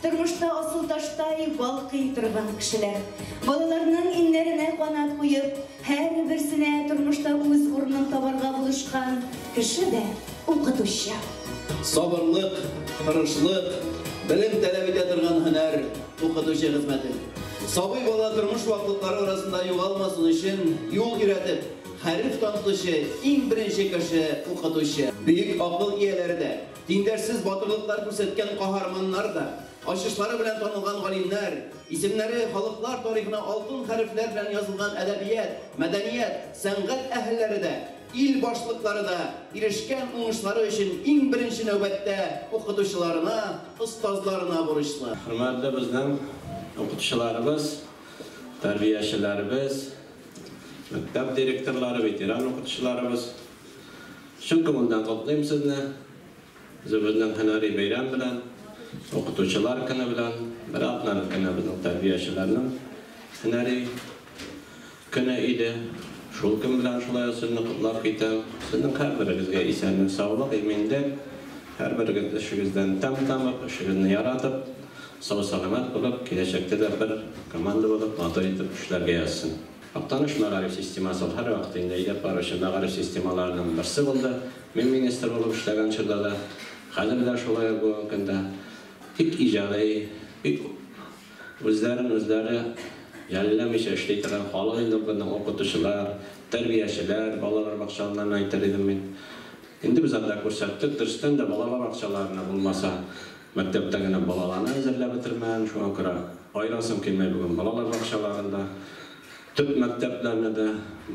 тормышта асылташтай балкый торган кешеләр. Балаларның иңнәренә канат куеп, һәрберсенә тормышта үз урынын табарга булышкан кеше дә укытучы. Сабырлык, тырышлык, белем таләп итә торган һөнәр укытучы хезмәте. Сабый бала тормыш ваклыклары арасында югалмасын өчен юл өйрәтеп, хәреф танытучы иң беренче кеше укытучы. Бөек акыл ияләре дә, тиңдәшсез батырлыклар күрсәткән каһарманнар да, ачышлары белән танылган галимнәр, исемнәре халыклар тарихына алтын хәрефләр белән язылган әдәбият, мәдәният, сәнгать әһелләре дә, ил башлыклары да ирешкән уңышлары өчен иң беренче нәүбәттә укытучыларына, остазларына бурычлы. Хөрмәтле безнең укытучыларыбыз, тәрбиячеләребез, мәктәп директорлары, ветеран укытучыларыбыз. Чын күңелдән котлыйм сезне. Үзебезнең һөнәри бәйрәм белән, укытучылар көне белән, бер атналык кенә безнең тәрбиячеләрнең һөнәри көне иде. Шул көн белән шулай ук сезне котлап китәм. Сезнең һәрберегезгә исәнлек, саулык, иминлек, һәрберегез эшегездән тәм табып, эшегезне яратып, сау-сәламәт булып, киләчәктә дә бер команда булып, матур итеп эшләргә язсын. Актаныш мәгариф системасы ул һәрвакыт инде әйдәп баручы мәгариф системаларының берсе булды. Мин министр булып эшләгән чорда да, хәзер дә шулай ук бүгенге көндә бик иҗади, бик үзләрен үзләре жәлләмичә эшли торган халык инде безнең укытучылар, тәрбиячеләр, балалар бакчаларыннан әйтер идем мин. Инде без анда күрсәттек, дөрестән дә балалар бакчаларына булмаса, мәктәптә генә балаларны әзерләп бетермәгән, шуңа күрә аерасым килмәй бүген балалар бакчаларында, төп мәктәпләрне дә,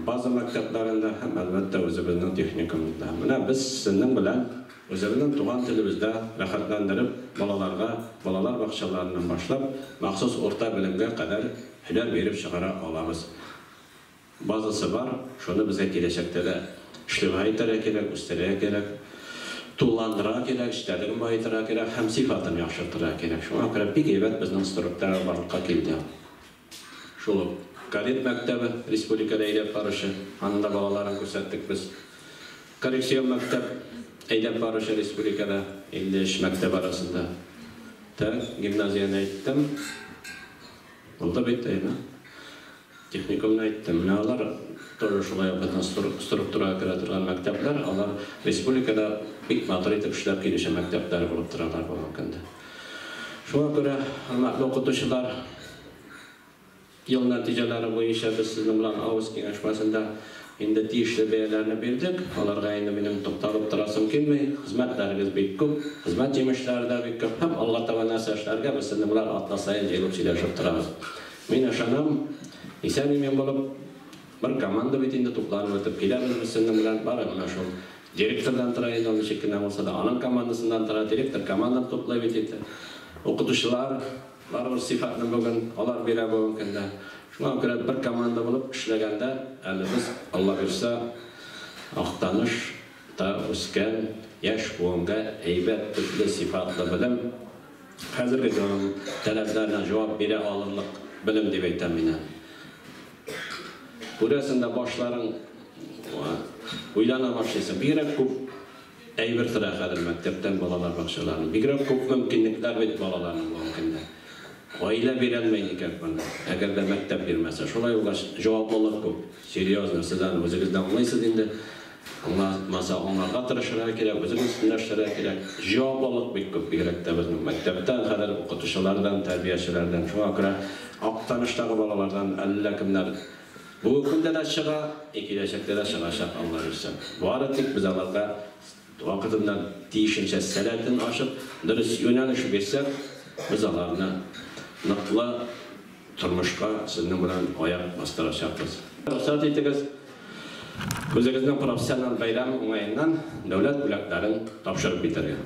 база мәктәпләрендә һәм әлбәттә үзебезнең техникумда. Менә без сезнең белән үзебезнең туган телебездә рәхәтләндереп балаларга, балалар бакчаларыннан башлап, махсус урта белемгә кадәр һөнәр биреп чыгара алабыз. Базасы бар, шуны безгә киләчәктә дә эшләүгә итәргә кирәк, үстерергә кирәк, тулыландырырга кирәк, эчтәлеген баетырга кирәк һәм сыйфатын яхшыртырга кирәк. Шуңа күрә бик әйбәт безнең структура барлыкка килде. Шул ук кадет мәктәбе республикада әйдәп баручы, анда балаларын күрсәттек без. Коррекцион мәктәп әйдәп баручы республикада 53 мәктәп арасында. Так, гимназияне әйттем. Булды бит, әйме? Техникумны әйттем. Менә алар тоже шулай ук безнең структурага керә торган мәктәпләр, алар республикада бик матур итеп эшләп килүче мәктәпләр булып торалар бүгенге көндә. Шуңа күрә, хөрмәтле укытучылар, ел нәтиҗәләре буенча без сезнең белән август киңәшмәсендә инде тиешле бәяләрне бирдек. Аларга инде минем тукталып торасым килми. Хезмәтләрегез бик күп, хезмәт җимешләре дә бик күп. Һәм алга таба нәрсә эшләргә без сезнең белән атна саен җыелып сөйләшеп торабыз. Мин ышанам, исән-имин булып, бер команда бит инде тупланып үтеп киләбез без сезнең белән. Бары менә шул директордан тора инде ул ничек кенә булса да, аның командасыннан тора. Директор команданы туплый бит инде. Укытучылар барыбер сыйфатны бүген алар бирә бүгенге көндә. Шуңа күрә бер команда булып эшләгәндә, әле без, Алла бирсә, Актанышта үскән яшь буынга әйбәт, төпле, сыйфатлы белем, хәзерге заман таләпләренә җавап бирә алырлык белем дип әйтәм мин аны. Күрәсең дә башларың уйлана башлыйсың. Бигрәк күп әйбер тора хәзер мәктәптән балалар бакчаларының. Бигрәк күп мөмкинлекләр бит балаларның бүгенге көндә. Гаилә бирәлмәй никак моны, әгәр дә мәктәп бирмәсә. Шулай булгач, җаваплылык күп. Серьезно, сез аны үзегез дә аңлыйсыз инде. Аңламаса аңларга тырышырга кирәк, үзегез өстендә эшләргә кирәк. Җаваплылык бик күп, бигрәк тә безнең мәктәптән, хәзер укытучылардан, тәрбиячеләрдән. Шуңа күрә Актаныштагы балалардан әллә кемнәр бүгенге көндә дә чыга, и киләчәктә дә чыгачак, Алла бирсә. Бары тик без аларга вакытында тиешенчә сәләтен ачып, дөрес юнәлеш бирсәк, без аларны ныклы тормышка сезнең белән аяк бастырачакбыз. Рөхсәт итегез, үзегезнең профессиональ бәйрәм уңаеннан дәүләт бүләкләрен тапшырып китәргә.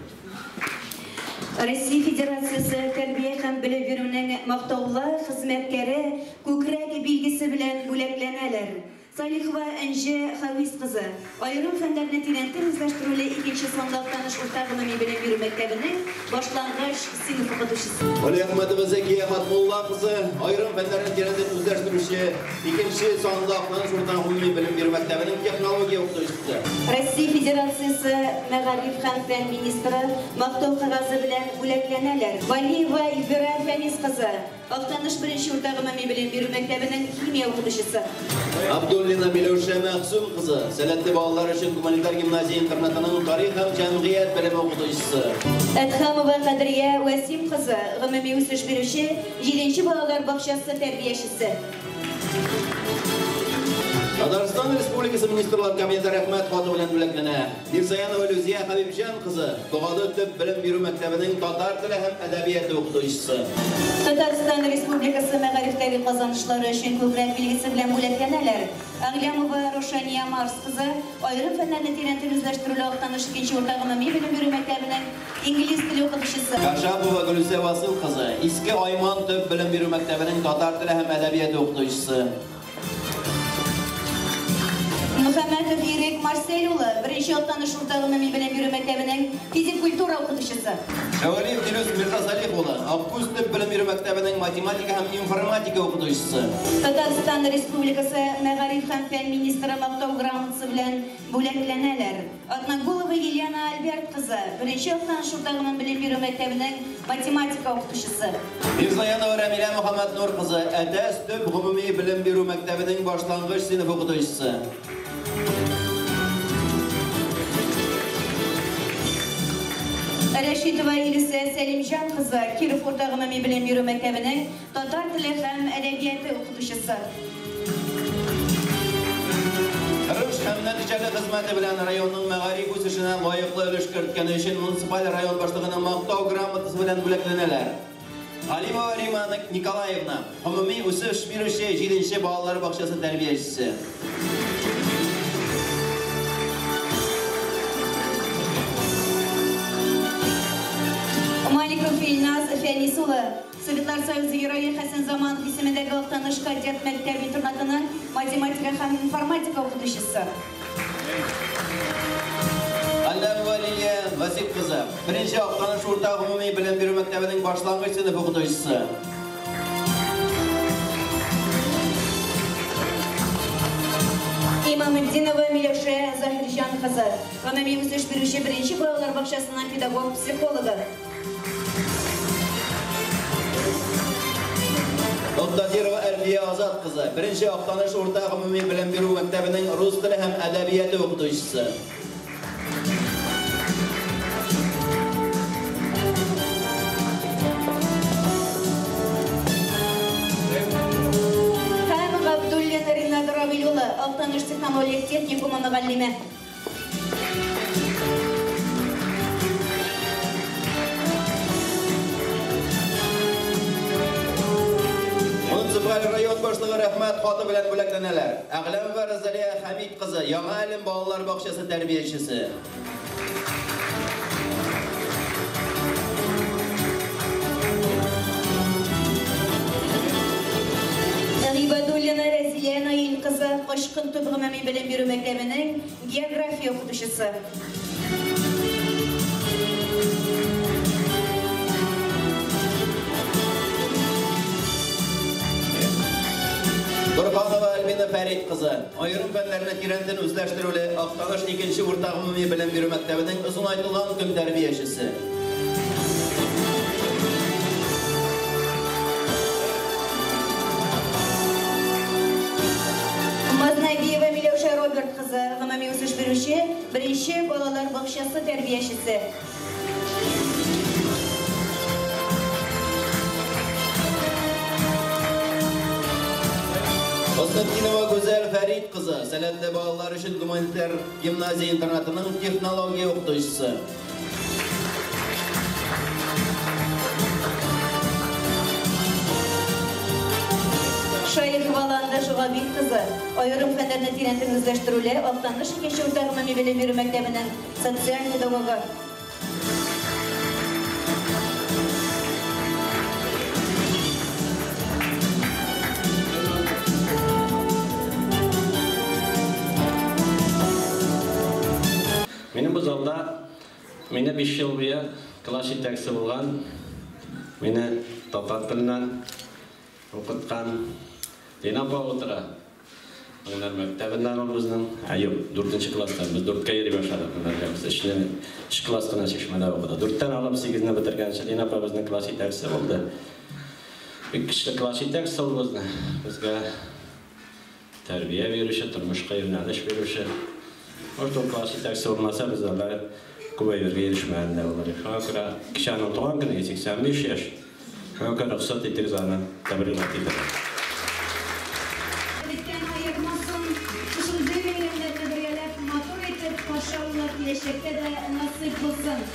Россия Федерациясе тәрбия һәм белем бирүнең мактаулы хезмәткәре күкрәк билгесе белән бүләкләнәләр. Салихова Әнҗе Хавис кызы, аерым фәннәрне тирәнтен үзләштерүле икенче санлы Актаныш урта гомуми белем бирү мәктәбенең башлангыч сыйныф укытучысы. Вәлиәхмәтова Зәкия Хатмулла кызы, аерым фәннәрне тирәнтен үзләштерүче икенче санлы Актаныш урта гомуми белем бирү мәктәбенең технология укытучысы. Россия Федерациясе мәгариф һәм фән министры мактау кәгазе белән бүләкләнәләр. Валиева Эльвира Фәнис кызы, Актаныш беренче урта гомуми белем бирү мәктәбенең химия укытучысы. Абдуллина Миләүшә Мәгъсүм кызы, сәләтле балалар өчен гуманитар гимназия интернатының тарих һәм җәмгыять белеме укытучысы. Әдхамова Кадрия Вәсим кызы, гомуми үсеш бирүче 7 балалар бакчасы тәрбиячесе. Татарстан Республикасы Министрлар Кабинеты рәхмәт хаты белән бүләкләнә. Мирзаянова Люзия Хабибҗан кызы, Богады төп белем бирү мәктәбенең татар теле һәм әдәбияты укытучысы. Татарстан Республикасы мәгарифтәге казанышлары өчен күкрәк билгесе белән бүләкләнәләр. Әгъләмова Рушания Марс кызы, аерым фәннәрне тирәнтен үзләштерүле Актаныш икенче урта гомуми белем бирү мәктәбенең инглиз теле укытучысы. Кашапова Гөлүсә Васил кызы, Иске Айман төп белем бирү мәктәбенең татар теле һәм әдәбияты укытучысы. Мөхәммәтов Ирек Марсель улы, беренче Актаныш урта гомуми белем бирү мәктәбенең физик культура укытучысы. Шәвәлиев Дилүс Мирзасалих улы, Аккүз төп белем бирү мәктәбенең математика һәм информатика укытучысы. Татарстан Республикасы мәгариф һәм фән министры мактау грамотасы белән бүләкләнәләр. Атнагулова Елена Альберт кызы, беренче Актаныш урта гомуми белем бирү мәктәбенең математика укытучысы. Мирзаянова Рәмилә Мөхәммәтнур кызы, Әтәс төп гомуми белем бирү мәктәбенең башлангыч сыйныф укытучысы. Рәшитова Илүсә Сәлимҗан кызы, Киров урта гомуми белем бирү мәктәбенең татар теле һәм әдәбияты укытучысы. Тырыш һәм нәтиҗәле хезмәте белән районның мәгариф үсешенә лаеклы өлеш керткәне өчен муниципаль район башлыгының мактау грамотасы белән бүләкләнәләр. Алимова Рима Николаевна, гомуми үсеш бирүче 7 балалар бакчасы тәрбиячесе. Маликов Илназ Фәнис улы, Советлар Союзы Герое Хәсән Заманов исемендәге Актаныш кадет мәктәп интернатының математика һәм информатика укытучысы. Алләмова Лилия Васип кызы, беренче Актаныш урта гомуми белем бирү мәктәбенең башлангыч сыйныф укытучысы. Имаметдинова Миләүшә Заһирҗан кызы, гомуми үсеш бирүче беренче балалар бакчасының педагог-психологы. Муктадирова Әлфия Азат кызы, беренче Актаныш урта гомуми белем бирү мәктәбенең рус теле һәм әдәбияты укытучысы. Һәм Габдуллин Ринат Равил улы, Актаныш технологик техникумы мөгаллиме. Муниципаль район башлыгы рәхмәт хаты белән бүләкләнәләр. Әгъләмова Розалия Хәмит кызы, Яңа Әлем балалар бакчасы тәрбиячесе. Гыйбадуллина Рәзилә Наил кызы, Качкын төп гомуми белем бирү мәктәбенең география укытучысы. Бурханова Альбина Фәрит кызы, аерым фәннәрне тирәнтен үзләштерүле Актаныш икенче урта гомуми белем бирү мәктәбенең озынайтылган көн тәрбиячесе. Мазнабиева Миләүшә Роберт кызы, гомуми үсеш бирүче беренче балалар бакчасы тәрбиячесе. Хөснетдинова Гүзәл Фәрит кызы, сәләтле балалар өчен гуманитар гимназия интернатының технология укытучысы. Шәехова Ландыш Габит кызы, аерым фәннәрне тирәнтен үзләштерүле Актаныш икенче урта гомуми белем бирү мәктәбенең социаль педагогы. Мине 5 ел буе класс җитәкчесе булган, мине татар теленнән укыткан Дина апа утыра. Меңнәр мәктәбеннән ул безнең. Ә юк, дүртенче класстан. Без дүрткә йөри башладык меңнәргә. Без өчне, өч класс кына Чишмәдә укыдык. Дүрттән алып сигезне бетергәнче Дина апа безнең класс җитәкчесе булды. Бик көчле класс җитәкчесе ул безне. Безгә тәрбия бирүче, тормышка юнәлеш бирүче. Может, ул класс җитәкчесе булмаса, без алай күп әйбергә ирешмәгән дә булыр идек. Шуңа күрә кичә аның туган көне, 85 яшь. Шуңа күрә рөхсәт итегез аны тәбрикләп китәргә. Бәхеттән аермасын, шушындый бәйрәмнәрне бергәләп матур итеп каршы алулар киләчәктә дә насыйп булсын.